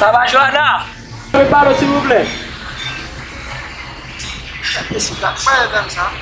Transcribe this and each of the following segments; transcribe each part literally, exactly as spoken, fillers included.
Papa Joana! Mwen pale, silvouplè. Mesye, sa k pale dam sa?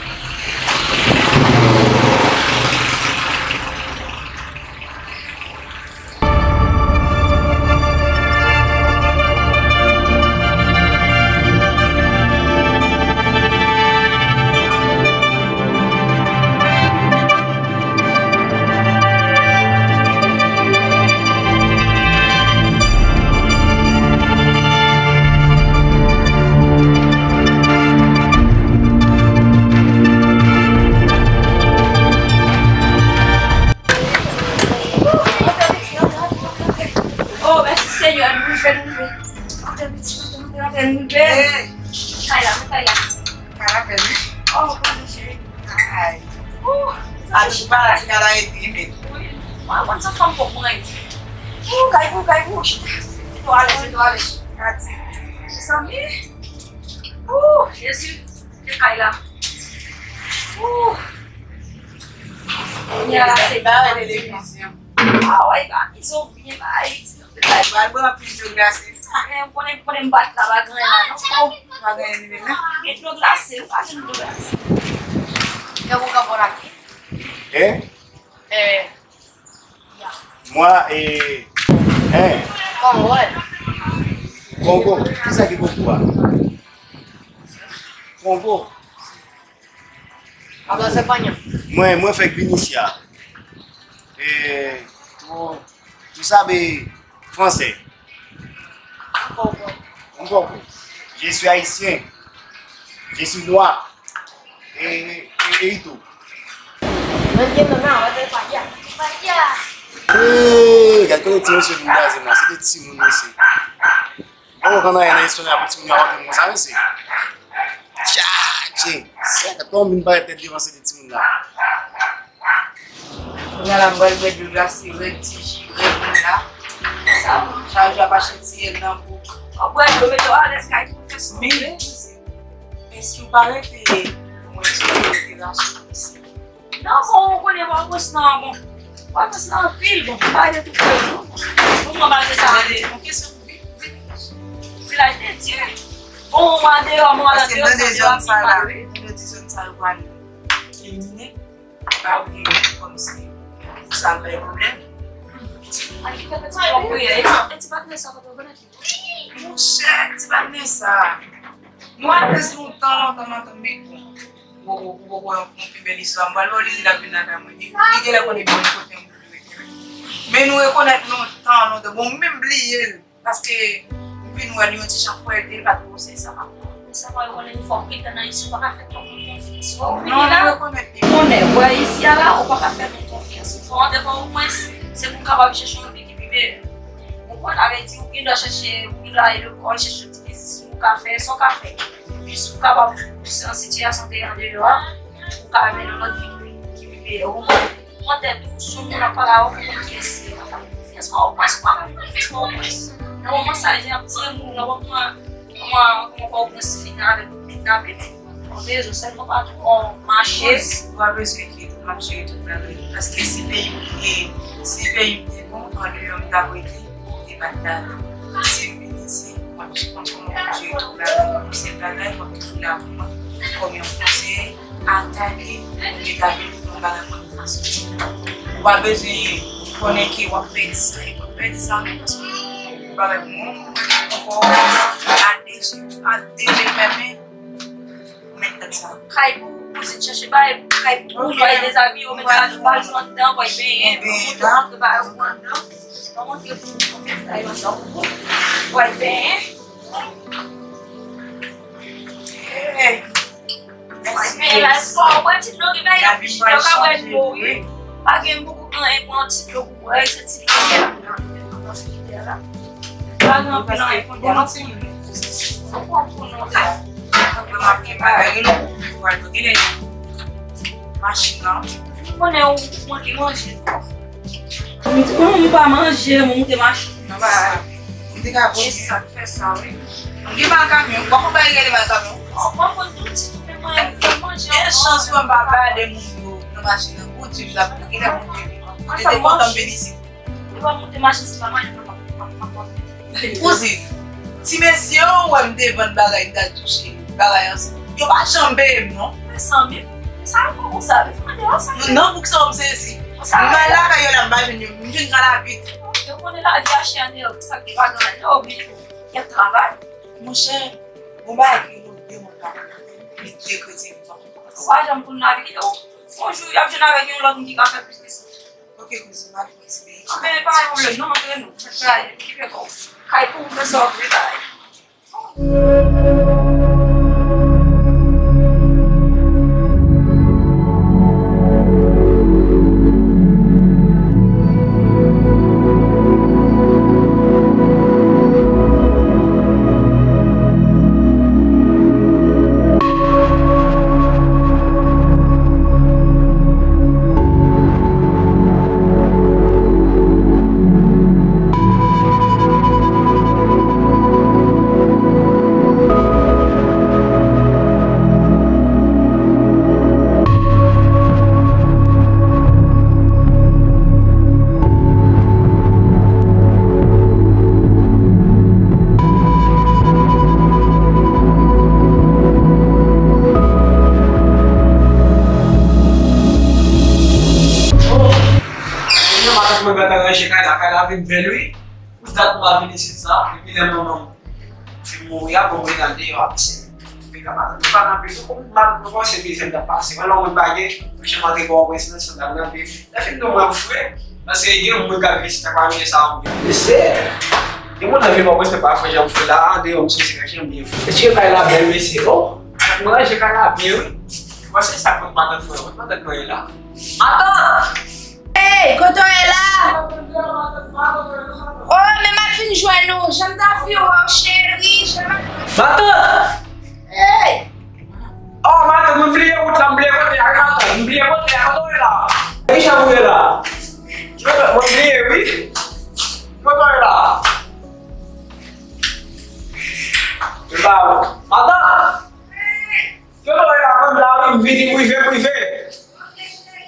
Oh, mèsi Senyè, nou rive, nou rive. Antre piti, antre, antre, antre, nou rive. Hey! Kay la, kay la. Kay la bèl, wi. Oh, pardon, cheri. Ay. Oh, sa se chita. Ti kay la ete, men. Wi. Mwen, mwen, sa fanm poko mwen ete. Oh, kay pou, kay pou. Mete w alèz, mete w alèz. Gade. Mezanmi. Oh, Jezi. Se kay la. Oh. Kounye a la, se ba televizyon. Ah, wè, ba, izo byen, ba, Ayiti. Pral bwè anpil dlo glase. Men, konnen, konnen m pa t la, pa gen anyen la, non. Oh, pa gen anyen menm, non. Gen dlo glase, ou pa jwenn dlo glase. Lè ou ka bò la. Eh? Eh. Moi, eh, eh. Kongo, eh. Kongo? Kisa ki Kongo a? Kongo. Hablas español? Mwen, mwen fèk vin isi a. Eh, tú, tú sabes francés? Un poco. Un poco. Je suis haïtien. Je suis noir. Et, et, et tú? No entiendo nada, vete pa allá. Pa allá. Eh, gad kote ti mesye vin kraze m la. Se de timoun mesye. Bon, ou konn anyen nan espanyòl pou timoun yo ap antre konsa, mesye. Tcha, tche. Sèt, kòman m vin parèt tèt devan se de timoun la? Kounye a la, m pral bwè dlo glase rèd, ti ji rèd mwen la. Sa bon. Chak jou ap achte ti rèd nan bouk. W ap bwè dlo, mete w alèz kay pou fè sa. Men, èske w pa rete, mwen, èske w rete rache? Non, bon, ou konnen, bon, pwens lan, bon. Pwens lan anpil, bon, pa de tout kè, non. Bon, mwen, malgre sa, yon kesyon pou vi-, vi-, vilaj de Dye. Bon, mwen, andeyò, mwen, andeyò, andeyò, anpil mal, wi. Paske nan de zòn sa la, nan de zòn sa yo pral elimine. Pa bliye, kòmsi, pou sa bay pwoblèm. Monchè, ti patnè sa. Nou al pèse lontan, lontan, lontan, lontan, men bon. Ou poko, ou poko wè yon, yon pi bèl istwa. M pral ba w li, li ap vin lakay mwen. Li, li genlè konnen byen kote m pou li rete. Men nou rekonèt lontan, lontan. Bon, m menm bliye l. Paske m vin wè l yon ti jan fwète, li pa t pwosè sa pa. Men sa pa yo konnen, fòk gentan nan isi, ou pa ka fè tòp moun konfyans. Ou vini la, ou konnen, wè isi a la, ou pa ka fè moun konfyans. Ou fò antre pa omwen, se pou w kapab chèche yon vi ki pi meyè. Ou konprann? Sa vle di, ou gen dwa chèche, ou gen dwa ale lekòl, chèche yon ti biznis ou ka fè, sa w ka fè. Jis pou w kapab pouse an sitiyasyon te ye andeyò a, pou w ka mennen yon lòt vi ki pi meyè. Ou konprann? Pran tèt ou, si yon moun ap pale avè w, fè konfyans li. Fè konfyans pa w pwès, pa fè konfyans pa w pwès. Nan moman sa, jan ap tiye moun, nan moman, moman, moman pa w pran si fini avèk kidnape. Ou bezwen sèlman pa twò mache. Ou pa bezwen enkyete, m ap jere tout bagay. Paske si peyi m te, si peyi m te bon, andeyò m t ap rete, te pa t la. Si m vin isi, m ap konn kòman pou m jere tout bagay, pou m sèl bagay, m ap ekri la pou mwen, kòm yon konseye, atake, pou m te ka vin fè yon bagay mwen pa soti. Ou pa bezwen konnen ke w ap pèdi sa, e w ap pèdi sa, non, paske yon bagay mwen, mwen, ankò, a de je, a de je fèmen, Ou met tèt sa. Kay pou kouzin chèche bay, kay pou ou, bay dezabiye, ou met la, ou al sot andan, ou al benyen, ou prepare ou andan. Ou montre pou ou, ou met kay andan pou ou, ou al benyen. Hey. Ou al benyen la, espwa ou wè ti dlo ki bay la, ou ka bwè dlo, wi. Pa gen bokou anyen, pran ti dlo pou bwè, se ti dlo ki la. Pa gen anpil anyen, konn gen anpil. Ou konn pou nou la. Machin nan. Ou konnen ou manke manje. Ou pa manje, mwen moute machin nan. Ou te ka voye. E sa k fè sa, wi. Ou gen mal kamyon, ou pa konn bagay rele mal kamyon. Ou pa konn tout ti tou, men mwen, mwen manje. Gen chans mwen pa gade moun yo nan machin nan. Pou di la, pou ki lè moun yo vini. Mwen te kontan m vin isi. Ou pa moute machin, se pa manje, mwen pa, pa, pa, pa. Kouzin, ti mesye yo wè m te vann bagay, m t al touche bagay ansanm. Yo pa janm peye m, non. Mezanmi, sa yo fè konsa, mezanmi, yo sa. Non, poukisa w ap sezi? M al lakay yo la, m pa jwenn yo. M vin ka la vit. Yo konnen lavi a chè anndan, sa ki pa gen anndan, yo oblije y ap travay. Monchè, bon bagay ki nou de moun pa konn li de kretyen vivan. Ou pa janm konn lavi yo. Yon jou, y ap jwenn avèk yon lòt moun ki ka fè plis ke sa. Ok, kouzin, m al fè yon ti beny. Anben, pa gen pwoblèm, non, antre nou. Antre, okipe kò w. Kay pou ou fè sa w vle, bay. Kounye a matant mwen gentan ranje kay la, kay la vin bèl wi. Pou dat mwen pa vin isit sa, depi lè manman m te mouri a, bon, mwen al deyò a pase. Mwen ka matant mwen pa nan prizon, pou matant mwen kòmanse mizè m t ap pase. Wè lè yon moun pa gen, mwen janm antre ba w prens nan sandal nan pye. Lè fini nou mwen m fre, paske gen yon moun k ap viv isit la pa mizè sa anpil. Mesye, gen moun nan viv an prens pa fre jan m fre la, deyò m sou se kèk jan m byen fre. Mesye kay la bèl mesye, oh, mwen ranje kay la byen wi. Mwen se sa kot matant mwen, kot matant mwen ye la. Matant! Hey, kote w ye la? Oh, men m ap vin jwenn ou. Jan m ta vle wè w, cheri. Jan m ap... Matant! Hey! Oh, matant, mwen bliye wout la, m bliye kote a, matant. M bliye kote a, kote w ye la? Ki jan ou ye la? Mwen bliye, wi. Kote w ye la? Matant! Yo, yo, yo, mwen la, wi, m vini, m rive, m rive.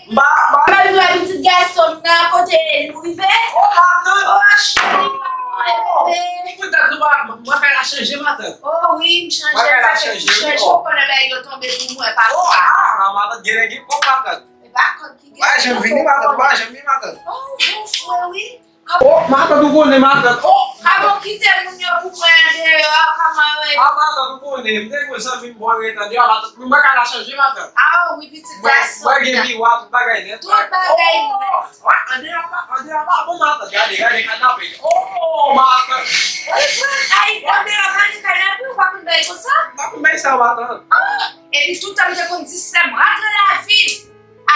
M pa, m pa. Mwen rive, pitit gason m nan, kote l rive? Oh, matant. Oh, cheri, kòman e bebe? Poutèt nou pa, mwen fè la chanje, matant. Oh, wi, m chanje, m fè ti chanje, w konnen bagay yo tonbe pou mwen, papa. Oh, ah, ah, matant, gen nèg ki kòb, matant. E pa kòb ki gen. Wè, jan m vini, matant, wè, jan m vini, matant. Oh, bon frè, wi. Oh, matant, ou konnen, matant. Oh! Kòman w kite moun yo pou mwen andeyò, kòman yo ye? Ah, matant, ou konnen, m te gen zanmi m bò ret andeyò, matant. Mwen ka la chanje, matant. Ah, wi, pitit gason. Mwen gen miwa, tout bagay nèt. Tout bagay nèt. Oh, andeyò pa, andeyò pa bon, matant. Gade, gade, gade, gade. Oh, matant. Ay, andeyò pa gen kanapé, ou pa konn bay konsa? M pa konn bay sa, matant. Ah, epi tout tan m te konn di sè m rantre lavil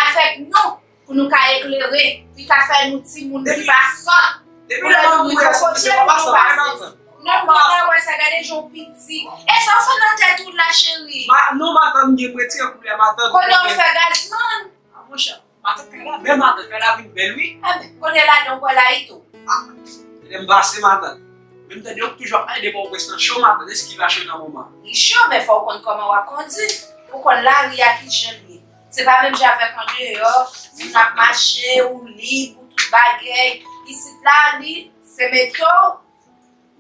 avèk nou. Pou nou ka eklere, li ka fè nou timoun ki pa sòt. Depi lè m ap mouri a, se papa sa, pa matant. Non, m pa wè sa, gade jan w piti. E sa w fè nan tèt ou la, cheri? Non, matant, m gen retire koulè matant. Konnen w fè gazman. Ah, monchè, matant, kay la bèl, matant, kay la vin bèl, wi. Enben, konnen ladan w pral tou. Ah, lè m pase, matant. Men m tande yo toujou ap pale de Pòtoprens nan cho, matant, èske li pa cho nan moman? Li cho, men fò w konn kòman w ap kondui. Ou konn lari a ki jan l ye. Se pa menm jan avèk andeyò, moun ap mache, ou lib, ou tout bagay. Isit la, li, se mete w.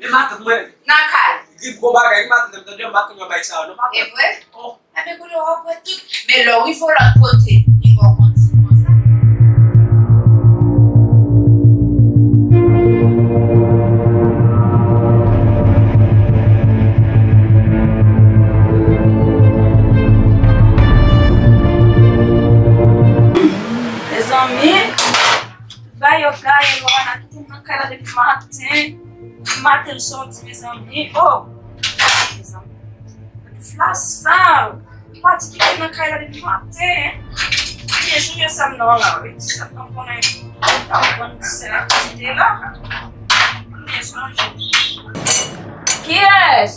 Men matant mwen. Nan kay. Grip gwo bagay, wi, matant, m tande, m pa konn bay sa yo, non, matant. E vre? Oh. Enben, kounye a w ap wè tout. Men lè w rive w lòt kote, li ba w kondisyon konsa. Mezanmi, bay yo gaye, Lorana kite m nan kay la depi maten. Maten l sòti, mezanmi. Oh! Mezanmi. Flas sa. Pati ki te nan kay la depi maten. Byen sonje sa m nan la, wi. Ti sa m nan konnen. Sa m konn ti sè la ki te la. Byen sonje. Kiyès?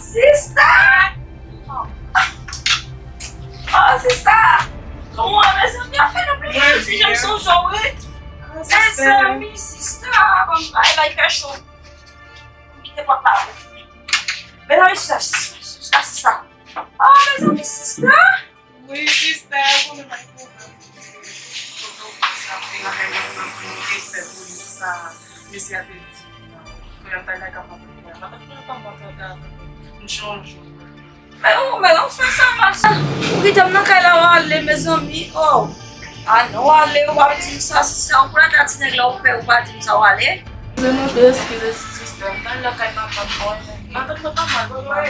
Sista! Oh, sista! Kòman w ye, mezanmi? Afè nou bliye ti jan m sonje w, wi. Mezanmi, sista, ban m bay la, li fè cho. Kite pòt la. Mezanmi, sista, sista, sista, sista. Oh, mezanmi, sista. Wi, sistè, ou konnen pa gen pwoblèm. Kote w konsa, te nan kay mwen, mwen, mwen te fè pou li sa, mesye a te di, kounye a m ta lakay matant mwen. Matant mwen pa mwen tande avè m. M chonje w. Men ou, men ou fè sa, matant. Ou kite m nan kay la, w ale, mezanmi, oh. Ah non, w ale, w ap di m sa, sista, ou pran dati nèg la, ou pè, ou pa di m sa, w ale. Se nou de eskize, sistè. M t al lakay matant mwen. Matant mwen pa mal, mwen pa mal.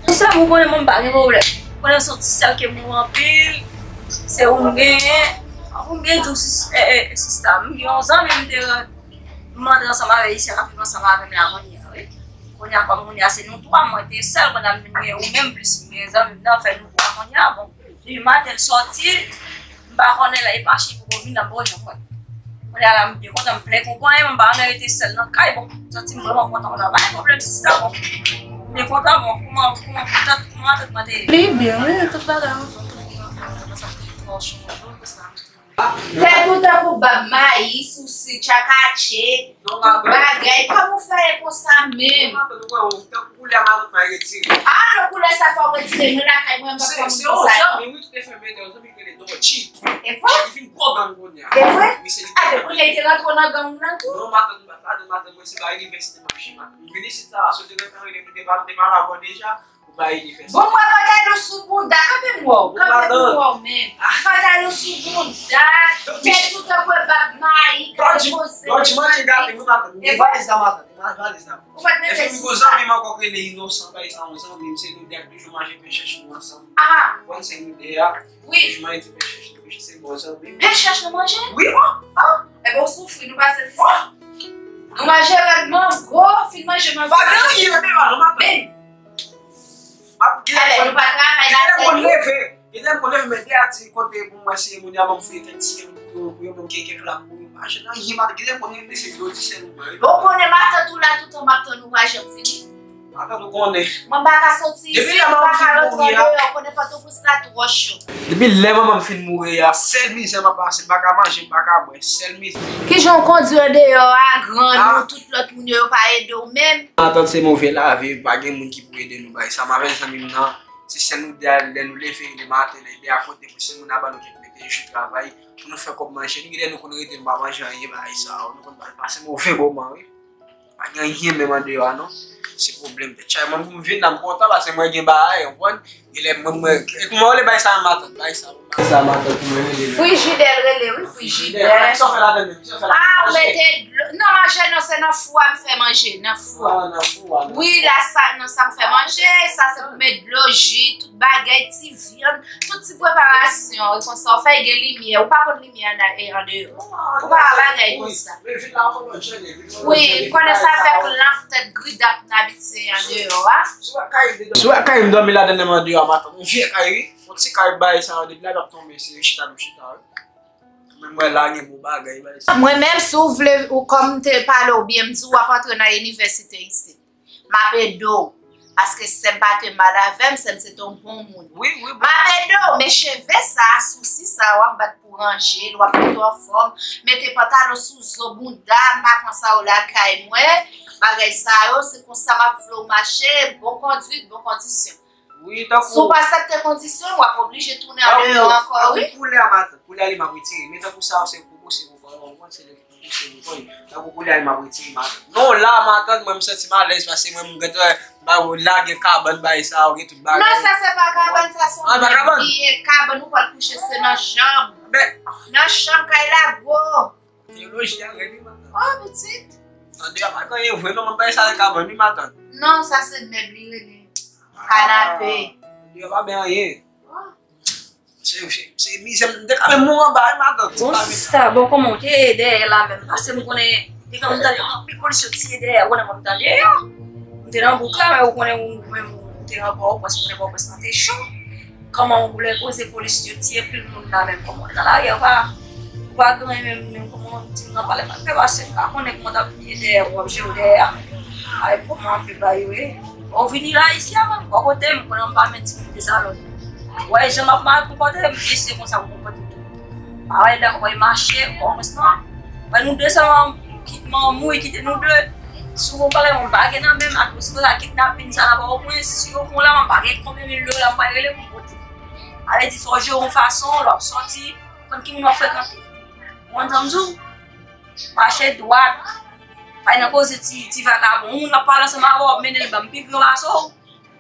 Sista, ou konnen mwen pa gen pwoblèm. Ou konnen se yon ti sè ke m renmen anpil. Se ou m genyen. Ou m byen di w, sis-, eh, eh, sista, m gen yon zanmi m te ran-, m antre ansanm avè l isi a, k ap viv ansanm avè m la kounye a, wi. Kounye a, kòm kounye a se nou twa, mwen te sèl, kounye a m vin gen ou menm, plis m gen zanmi m nan, fè nou twa kounye a, bon. Depi maten l sòti, m pa konnen lè l mache, li poko vin la, m poko janm wè l. Kounye a la, m byen kontan, m plen konpranyen, m pa renmen rete sèl nan kay, bon, m santi m vrèman kontan konsa, pa gen pwoblèm sista, bon. M byen kontan, bon, kòman, kòman, kòman, kòman tèt mwen te ye? Li byen, wi, tout bagay anfòm. Tèt ou tankou bab mayi, sousi, tchakatche, tout bagay. Kòman w fè konsa menm? Matant, ou wè, ou tankou koulè a matant mwen retire. Ah, non, koulè sa fò w retire. Mwen lakay mwen, m pa fè moun konsa. Se yon zanmi, wi, ki te fè m ede, yon zanmi ki rele Dodgy. E vre? Li vin gwo gang kounye a. E vre? Wi, se li ki fè m ede. Kounye a, li te rantre nan gang ou nan tou? Non, matant, m pa t ladan, matant mwen, se ba inivèsite m ap chita. M vin isit la, aswè te gen tan rele m, m te pa, m te pale avè w deja. Ou pa inivèsite. Bon, mwen pa ta nou sou bouda, kanpe m wè w, kanpe m wè w menm. Pa ta nou sou bouda, men tout an mwen bab mayi, gade koze. Dodgy manje gate, mwen pa tann. E vre? Valiz la, matant, valiz la. Ou pa t mete sou sa. Epi m gon zanmi m ankò k rele Inosan, bay sa yon zanmi m, se nou de k toujou manje pen chèch nou ansanm. Ah. Ou konn se nou de a. Wi. Toujou manje ti pen chèch nou, pen chèch se bon zanmi m. Pen chèch nou manje? Wi, wi. Ah, enben w soufri, nou pase tristè. Nou manje rèd mango, fin manje mango. Pa gen anyen nan devan non, matant. Men. M ap gen. Alè, nou pa travay la, gen lè m konn leve, gen lè m konn leve, men de a ti kote pou mwen, se moun yo ban m fouye kèk ti yen pou yo, pou yo ban m kèk, kèk lap pou yo. Pa jwenn anyen, matant, gen lè m konn rete se dlo di sèl ou mwen. Bon, konnen matant ou la toutan, m ap tann ou pa janm vini. Matant ou konnen. Mwen pa ka soti isit, m pa ka rantre andeyò, konnen Pòtoprens la twò cho. Depi lè manman m fin mouri a, sèl mizè m ap pase, m pa ka manje, m pa ka bwè, sèl mizè. Kijan w kondi andeyò a, grann ou, tout lòt moun yo, yo pa ede w menm? Matant, se move lavi, pa gen moun ki pou ede nou bay sa. M avèk zanmi m nan, se sèl nou de a, lè nou leve, lè maten, lè de a kote, pou si moun nan ban nou kèk mete jou travay, pou nou fè kòb manje. Nou gen lè nou konn rete, nou pa manje anyen, bagay sa yo, nou konn pa-, pase move moman, wi. Pa gen anyen menm andeyò a non. Se pwoblèm tèt chaje. Mwen pou m vin la, m kontan paske mwen gen bagay, w konprann? Gen lè mwen, mwen, e kòman w rele bagay sa a, matant? Bagay sa a, bagay sa a, matant, pou mwen rele. Frijidè l rele, wi, frijidè. Kisa w fè ladan l menm? Kisa w fè ladan l? Ah, ou mete dlo. Non, manje non, se nan fou a m fè manje, nan fou a. Ah, nan fou a, nan fou a. Wi, la sa, nan sa m fè manje, sa se pou met dlo, ji, tout bagay, ti vyann, tout ti preparasyon, e konsa w fè gen limyè. Ou pa konn limyè nan, e, andeyò. Ou pa wè bagay konsa. Wi, m konnen sa fè k lanp tèt gridap n abitye andeyò a. Si w wè kay m dòmi ladan l menm andeyò a, matant, yon vye kay, wi. Yon ti kay bagay sa yo, depi lavi ap tonbe, se chita nou chita, wi. Men m wè la gen bon bagay, bagay sa. Mwen menm, si w vle, ou kòm m te pale w byen, m di w ap antre nan inivèsite isit. M ap ede w. Paske sè m pa te mal avè m, sè m se te yon bon moun. Wi, wi, bon. M ap ede w, men cheve sa, sousi sa, w ap bat pou ranje l, w ap mete w anfòm, mete pantalon sou zo, bouda, m pa konn sa yo lakay mwen, bagay sa yo, se konsa m ap vle w mache, bon kondwit, bon kondisyon. Wi, tankou. Si w pa aksepte kondisyon, w ap oblije tounen andeyò ankò, wi. Tankou koulè a, matant, koulè a li m ap retire, men tankou sa yo, se pou, se pou, se pou, se pou, tankou koulè a m ap retire matant. Non, la, matant, mwen, m santi m alèz, paske mwen, m gentan, ba, la, gen kabann, bay sa, ou gen tout bagay. Non, sa se pa kabann, sa se yon mèb li ye. Kabann, ou pral kouche, se nan chanm. Nan chanm, kay la gwo. Teoloji a rèd, wi, matant. Oh, pitit. Andeyò pa gen anyen vre, non, mwen, bay sa, se kabann, wi, matant. Non, sa se mèb li rele. Kanape. Andeyò pa gen anyen. Oh. Se, se, se mizè, m te ka menm mouri anba, wi, matant. Bon, sista, bon, kòman w te ye dèyè la menm? Paske m konnen, depi m tande anpil polis yo tiye dèyè, ou konnen mwen m tande yo. M te nan bouk la, men ou konnen ou menm, ou te nan Pòtoprens, ou konnen Pòtoprens lan te cho. Kòman w lè koze polis yo tiye pil moun la menm, kòman w nan lari a, ou pa, ou pa gen anyen menm, menm kòman w di m nan pale, m ap fè pase, m pa konnen kòman w t ap ye dèyè, w ap jere w dèyè a. Ay, kòman w ap fè ba yo ye? Ou vini la isi a menm, bò kote m, konnen m pa menm ti moun de salon. Wè, jan m ap mal konpòte, m eseye konsa pou konpòte tou. Pa wè lè kòman e mache, kòman sa. Wè nou de sèlman, kit manman mouri, kite nou de. Si w pale, mwen pa gen nan men m, ak sipoze kidnapin sa la Pòtoprens, si yo pran la, mwen pa gen konbyen mil dola mwen pral rele pou m pote. Sa vle di, fò w jere yon fason, lè w ap sòti, konn ki moun w ap frekante. Ou konprann sa m di w? Mache dwat, pa nan koze ti, ti vagabon. Yon moun ap pale ansanm avè w, w ap mennen l ban m pi gran pase w.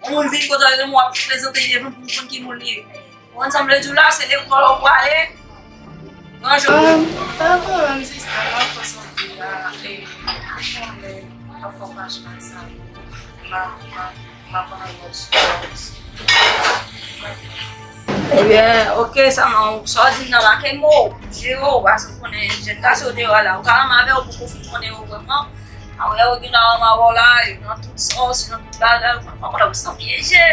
Yon moun vin kote w, w ap prezante li devan pou w konn ki moun li ye. Ou konn sa m vle di w la, se lekòl w prale. Bonjou. Um, pa pwoblèm, sista, m ap fè sòti la, e, ou konnen, m ap fè paj mwen sa, m ap, m ap, m ap ann lòt sou. Ebyen, oke, sa m, sa w di m nan make mo, jere w, paske w konnen, jèn gason deyò a la, ou ka renmen avè w, ou poko fin konnen yo vrèman. Apre yo gen nan anba w la, yo nan tout sòs, yo nan tout bagay, ou konn pa konnen ou san pyeje.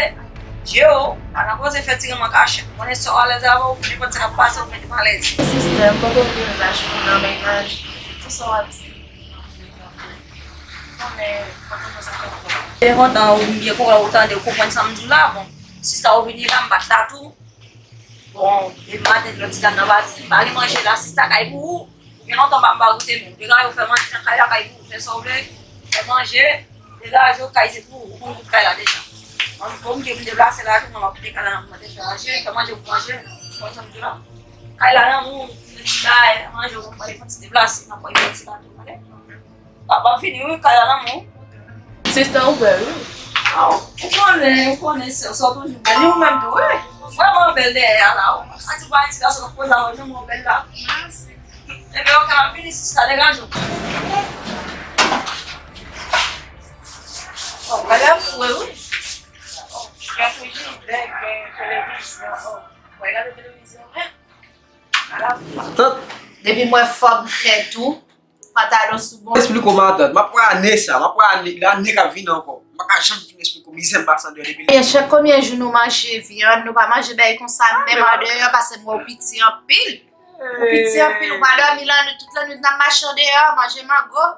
Dye o, pa nan koze fè ti renmen kachèt. Ou konnen sa w alèz avè w, nenpòt sa k ap pase, ou mete m alèz. Sistè, m poko vin lach pou nan mennaj. Tout sa w ap di. Konnen, kontan sa k ap fè. Byen kontan, ou byen kontan, ou tande, ou konprann sa m di w la, bon. Sista, ou vini la, m pa t la tou. Bon, e maten, lòt ti dam nan pati, m pa gen manje la, sista, kay pou ou. Gen lontan m pa, m pa goute menm. Degaje w fè manje nan kay la, kay pou ou, fè sa w vle, fè manje, degaje w, kay se pou ou, ou konn tout kay la deja. Mwen, bon, m gen pou m deplase la, tou, mwen, m ap kite kay la, mwen te fè manje, fè manje pou manje, mwen, sa m di la. Kay la nan men w, fè ti bagay, manje, w pral fè ti deplase, m ap pral fè ti bato, tande? Papa fini, wi, kay la nan men w. Sista, ou bèl, wi. Aw, ou konnen, ou konnen, sè, sa w toujou bèl. Ni ou menm tou, wi. Vrèman bèl dèyè a la, wi. Sa ti pa ti gason k ap poze avè w, jan mwen bèl la. Mèsi. Ebyen, oke, m ap vini, sista, degaje w. Oh, bagay fou, wi. Oh, gen frijidè, gen televizyon, oh. Mwen gade televizyon, wi. Ala fou. Matant. Depi m wè fòm tèt ou, pantalon sou bon. Esplike w, matant. M ap pran ane sa, m ap pran ane, ane k ap vini ankò. M pa ka janm fin esplike w mizè m pase andeyò depi lè. Ebyen, chak konbyen jou nou manje vyann, nou pa manje bagay konsa menm andeyò, paske m wè w piti anpil. Ou piti anpil, ou pa dòmi lannwit, tout lannwit n ap mache andeyò, manje mango.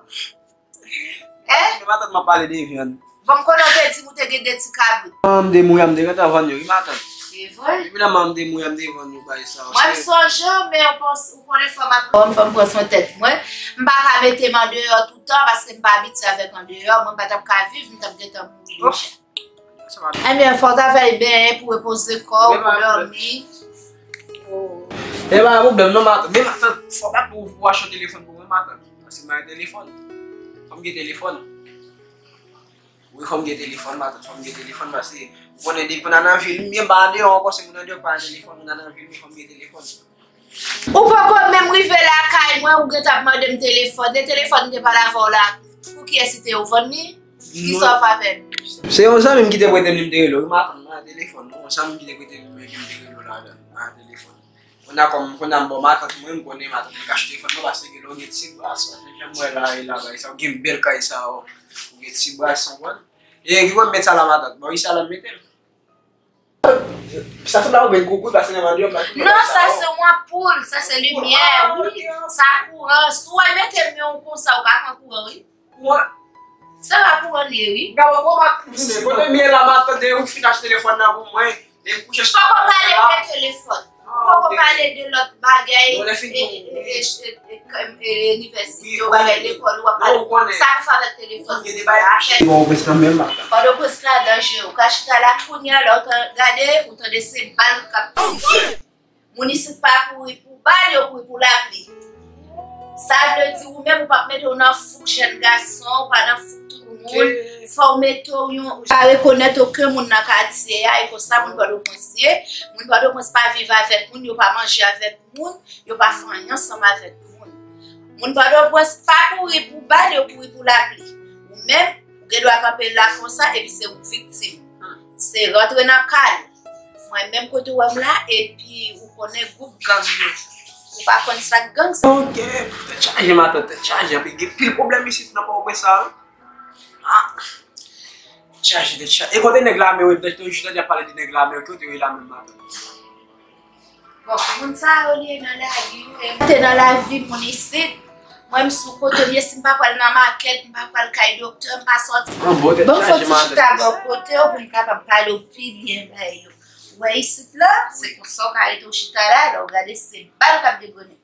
Hein? Matant, m ap pale de vyann. Bon, m konnen w te di m ou te gen de ti kabrit. An, m te mouri, m te gentan vann yo, wi, matant. Se vre? Depi lè m te mouri, m te vann yo, bay sa. Mwen, m sonje w, men w panse, ou konnen fò m ap, fò m, fò m pran swen tèt mwen. M pa ka mete m andeyò toutan, paske m pa abitye avèk andeyò. Mwen, m pa t ap ka viv, m t ap gentan mouri deja. Ebyen, fò w ta fè benyen pou repoze kò w, pou dòmi. E pa pwoblèm non, matant. Men matant, fò w bat pou, pou achte yon telefòn pou mwen, matant. Paske m pa gen telefòn. Fò m gen telefòn. Wi, fò m gen telefòn, matant. Fò m gen telefòn, paske ou konnen depi m nan vil, m pa andeyò ankò, se moun andeyò k pa nan telefòn, m nan vil, fò m gen telefòn. Ou poko menm rive lakay mwen, ou gentan ap mande m telefòn. E telefòn m te pale avè w la, pou kiyès li te ye, ou vann li? Kisa w fè avè l? Se yon zanmi m ki te prete m li, m te rele w. Wi, matant, nan telefòn, non. Yon zanmi m ki te prete m li, men ki m te rele w ladan, nan telefòn. Kounye a, kòm, kounye a, m ba w matant mwen, m konnen matant mwen kache telefòn mwen, paske gen lè w gen ti bras, paske jan m wè la, e la, bagay sa, ou gen bèl kay sa, ou gen ti bras, ou konprann? E ki kote m met sa la, matant? Bò isi a la m mete l. Sa sanble ak yon grenn koukouy pase nan mandye m la. Non, sa se yon anpoul, sa se limyè, wi. Sa kouran. Si w al mete men w konsa, ou ka pran kouran, wi. Kouran? Se pa kouran li ye, wi. Gabo, bon, ma koute, kote m ye la, m ap tande ou fin achte telefòn nan pou mwen. E m kouche sou. Poko pale de telefòn. Poko pale de lòt bagay, e, e, e, e, e, e, inivèsite, ou bagay lekòl, ou ap pale. Sa pou fè avèk telefòn. Pòtoprens la menm, matant. Pòtoprens la danjere. Ou ka chita la kounye a, lè w ta gade, ou tande se bal k ap tire. Moun isit pa kouri pou bal, yo kouri pou lapli. Sa vle di ou menm ou p ap mete w nan fouk jèn gason, ou pa nan fouk tout moun. Fò w mete w yon, ou pa rekonèt okenn moun nan katye a, e konsa moun Pòtoprens ye. Moun Pòtoprens pa viv avèk moun, yo pa manje avèk moun, yo pa fè anyen ansanm avèk moun. Moun Pòtoprens pa kouri pou bal, yo kouri pou lapli. Ou menm, ou gen dwa kanpe la konsa, epi se ou k viktim. Se rantre nan kay. Mwen menm kote w wè m la, epi ou konnen gwoup gang yo. Ou pa konn sa k gang sa. Ok, tèt chaje, matant, tèt chaje. Anpil, gen pil pwoblèm isit nan Pòtoprens la, wi. Ah, tèt chaje, tèt chaje. E kote nèg lame yo, m te toujou tande y ap pale de nèg lame yo, kote yo ye la menm, matant? Bon, moun sa yo li ye nan lavi yo, e m te nan lavi moun isit. Mwen, m sou kote m ye, si m pa pral nan makèt, m pa pral kay doktè, m pa sòti. Bon, fò ti chita bò kote w pou m kapab pale w pi byen bagay yo. Ou wè isit la, se konsa w ka rete w chita la, lè w gade se bal k ap degrennen.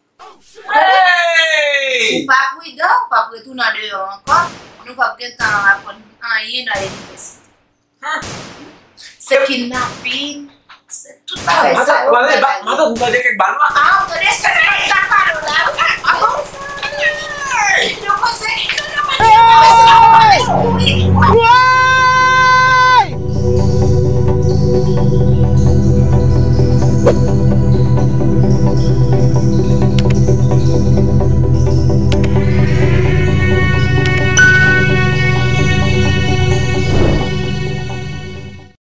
Si w pa pridan, w p ap retounen andeyò ankò. Nou p ap gen tan aprann anyen nan inivèsite. Se kidnapin, se tout bagay sa yo. Matant, matant, m tande kèk bal, wi. Ah, ou tande, se sa k ap pale w la, wi. Ah bon? Yo panse, yo panse, yo panse, yo panse, yo panse,